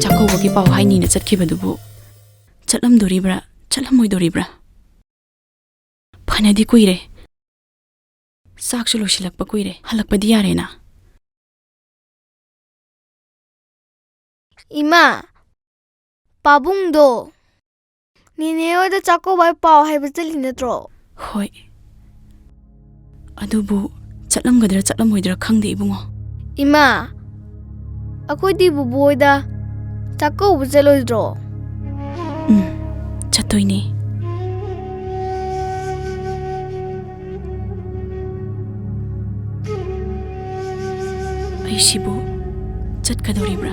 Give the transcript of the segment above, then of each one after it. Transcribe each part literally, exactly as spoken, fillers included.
ꯆꯥꯛꯀꯧꯕꯒꯤ ꯄꯥꯎ ꯍꯥꯏꯅꯤꯅ ꯆꯠꯈꯤꯕꯗꯨꯕꯨ ꯆꯠꯂꯝꯗꯣꯔꯤꯕ꯭ꯔꯥ, ꯆꯠꯂꯝꯃꯣꯏꯗꯣꯔꯤꯕ꯭ꯔꯥ? ꯐꯅꯗꯤ ꯀꯨꯏꯔꯦ꯫ ꯆꯥꯛꯁꯨ ꯂꯣꯏꯁꯤꯜꯂꯛꯄ ꯀꯨꯏꯔꯦ꯫ ꯍꯜꯂꯛꯄꯗꯤ ꯌꯥꯔꯦꯅ꯫ ꯏꯃꯥ, ꯄꯥꯕꯨꯡꯗꯣ ꯅꯦꯅꯦ ꯍꯣꯏꯗ ꯆꯥꯛꯀꯧꯕ ꯄꯥꯎ ꯍꯥꯏꯕ ꯆꯠꯂꯤ ꯅꯠꯇ꯭ꯔꯣ? ꯍꯣꯏ꯫ ꯑꯗꯨꯕꯨ ꯆꯠꯂꯝꯒꯗ꯭ꯔꯥ ꯆꯠꯂꯝꯃꯣꯏꯗ꯭ꯔꯥ ꯈꯪꯗꯦ, ꯏꯕꯨꯡꯉꯣ꯫ ꯏꯃꯥ, ꯑꯩꯈꯣꯏꯗꯤ ꯕꯨꯕꯣꯏꯗ ꯆꯥꯛꯀꯧꯕ ꯆꯠꯂꯣꯏꯗ꯭ꯔꯣ? ꯎꯝ, ꯆꯠꯇꯣꯏꯅꯦ꯫ ꯑꯩꯁꯤꯕꯨ ꯆꯠꯀꯗꯧꯔꯤꯕ꯭ꯔꯥ,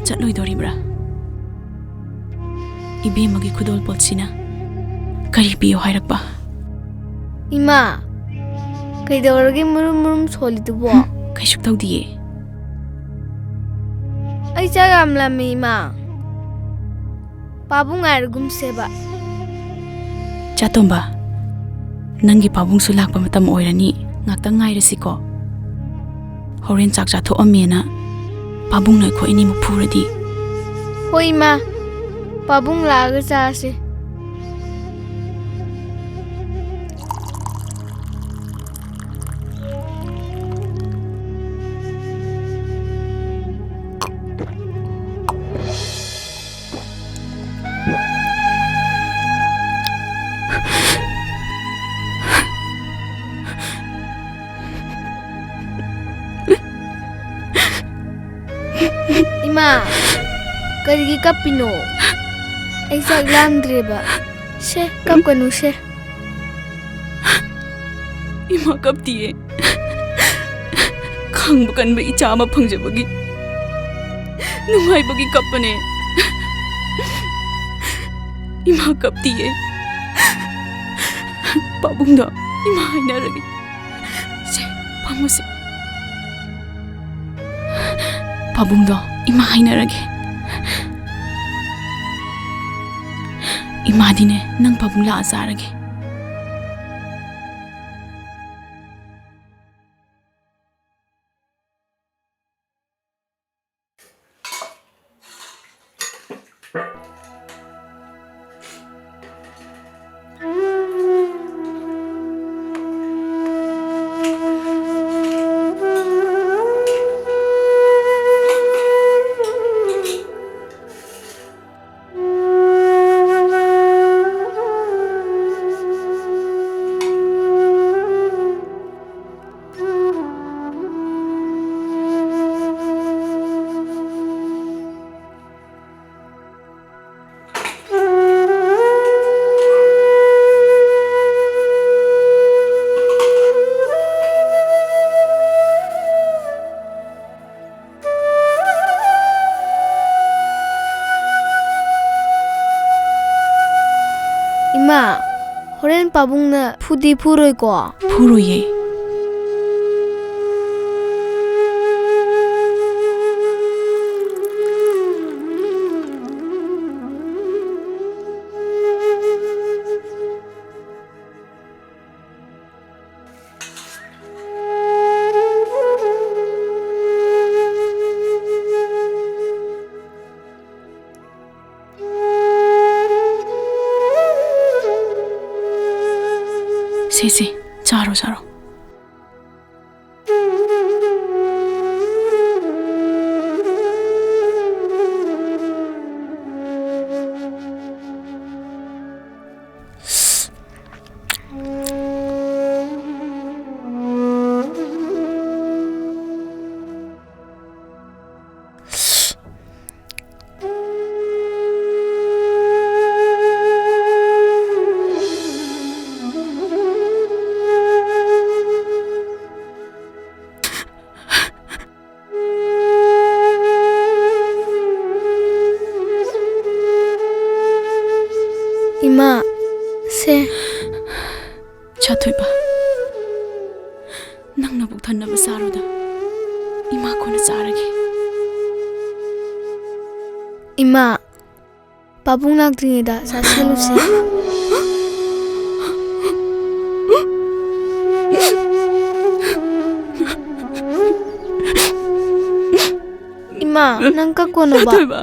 ꯆꯠꯂꯣꯏꯗꯧꯔꯤꯕ꯭ꯔꯥ? ꯏꯕꯦꯝꯃꯒꯤ ꯈꯨꯗꯣꯜꯄꯣꯠꯁꯤꯅ ꯀꯔꯤ ꯄꯤꯌꯨ ꯍꯥꯏꯔꯛꯄ? ꯏꯃꯥ, ꯀꯩꯗꯧꯔꯒꯦ ꯃꯨꯔꯨꯝ ꯃꯨꯔꯨꯝ ꯁꯣꯜꯂꯤꯗꯨꯕꯣ? ꯍꯨꯝ, ꯀꯩꯁꯨ ꯇꯧꯗꯤꯌꯦ꯫ ꯑꯩ ꯆꯥꯛ ꯌꯥꯝ ꯂꯥꯝꯃꯦ, ꯏꯃꯥ꯫ ꯄꯥꯕꯨꯡ ꯉꯥꯏꯔꯒꯨꯝꯁꯦꯕ꯫ ꯆꯥꯇꯣꯝꯕ, ꯅꯪꯒꯤ ꯄꯥꯕꯨꯡꯁꯨ ꯂꯥꯛꯄ ꯃꯇꯝ ꯑꯣꯏꯔꯅꯤ, ꯉꯥꯛꯇꯪ ꯉꯥꯏꯔꯁꯤꯀꯣ꯫ ꯍꯣꯔꯦꯟ ꯆꯥꯛ ꯆꯥꯊꯣꯛꯑꯝꯃꯦꯅ ꯄꯥꯕꯨꯡꯅ ꯑꯩꯈꯣꯏ ꯑꯅꯤꯃꯛ ꯐꯨꯔꯗꯤ꯫ ꯍꯣꯏ, ꯏꯃꯥ, ꯄꯥꯕꯨꯡ ꯂꯥꯛꯑꯒ ꯆꯥꯁꯦ꯫ ꯏꯃꯥ, ꯀꯔꯤꯒꯤ ꯀꯞꯄꯤꯅꯣ? ꯑꯩ ꯆꯥꯛ ꯂꯥꯝꯗ꯭ꯔꯦꯕ꯫ ꯁꯦ, ꯀꯞꯀꯅꯨ ꯁꯦ꯫ ꯏꯃꯥ, ꯀꯞꯇꯤꯌꯦ꯫ ꯈꯥꯡꯕ ꯀꯟꯕ ꯏꯆꯥ ꯑꯃ ꯐꯪꯖꯕꯒꯤ ꯅꯨꯡꯉꯥꯏꯕꯒꯤ ꯀꯞꯄꯅꯦ꯫ ꯏꯃꯥ, ꯀꯞꯇꯤꯌꯦ꯫ ꯄꯥꯕꯨꯡꯗꯣ ꯏꯃꯥ ꯍꯥꯏꯅꯔꯒꯦ꯫ ꯁꯦ, ꯐꯝꯃꯨꯁꯦ꯫ ꯄꯥꯕꯨꯡꯗꯣ ꯏꯃꯥ ꯍꯥꯏꯅꯔꯒꯦ꯫ ꯏꯃꯥꯗꯤꯅꯦ, ꯅꯪ ꯄꯥꯕꯨꯡ ꯂꯥꯛꯑ ꯆꯥꯔꯒꯦ꯫ ꯍꯣꯔꯦꯟ ꯄꯥꯕꯨꯡꯅ ꯐꯨꯗꯤ ꯐꯨꯔꯣꯏꯀꯣ? ꯐꯨꯔꯣꯏꯌꯦ꯫ ꯁꯦ, ꯁꯦ, ꯆꯥꯔꯣ, ꯆꯥꯔꯣ꯫ ꯏꯃꯥ, ꯁꯦ꯫ ꯆꯥꯊꯣꯏꯕ, ꯅꯪ ꯅꯕꯨꯛ ꯊꯟꯅꯕ ꯆꯥꯔꯣꯗ꯫ ꯏꯃꯥ ꯀꯣꯟꯅ ꯆꯥꯔꯒꯦ꯫ ꯏꯃꯥ, ꯄꯥꯕꯨꯡ ꯂꯥꯛꯇ꯭ꯔꯤꯉꯩꯗ ꯆꯥꯁꯤꯜꯂꯨꯁꯤ꯫ ꯏꯃꯥ, ꯅꯪ ꯀꯛꯀꯣꯅꯣꯕ꯫ ꯆꯥꯊꯣꯏꯕ꯫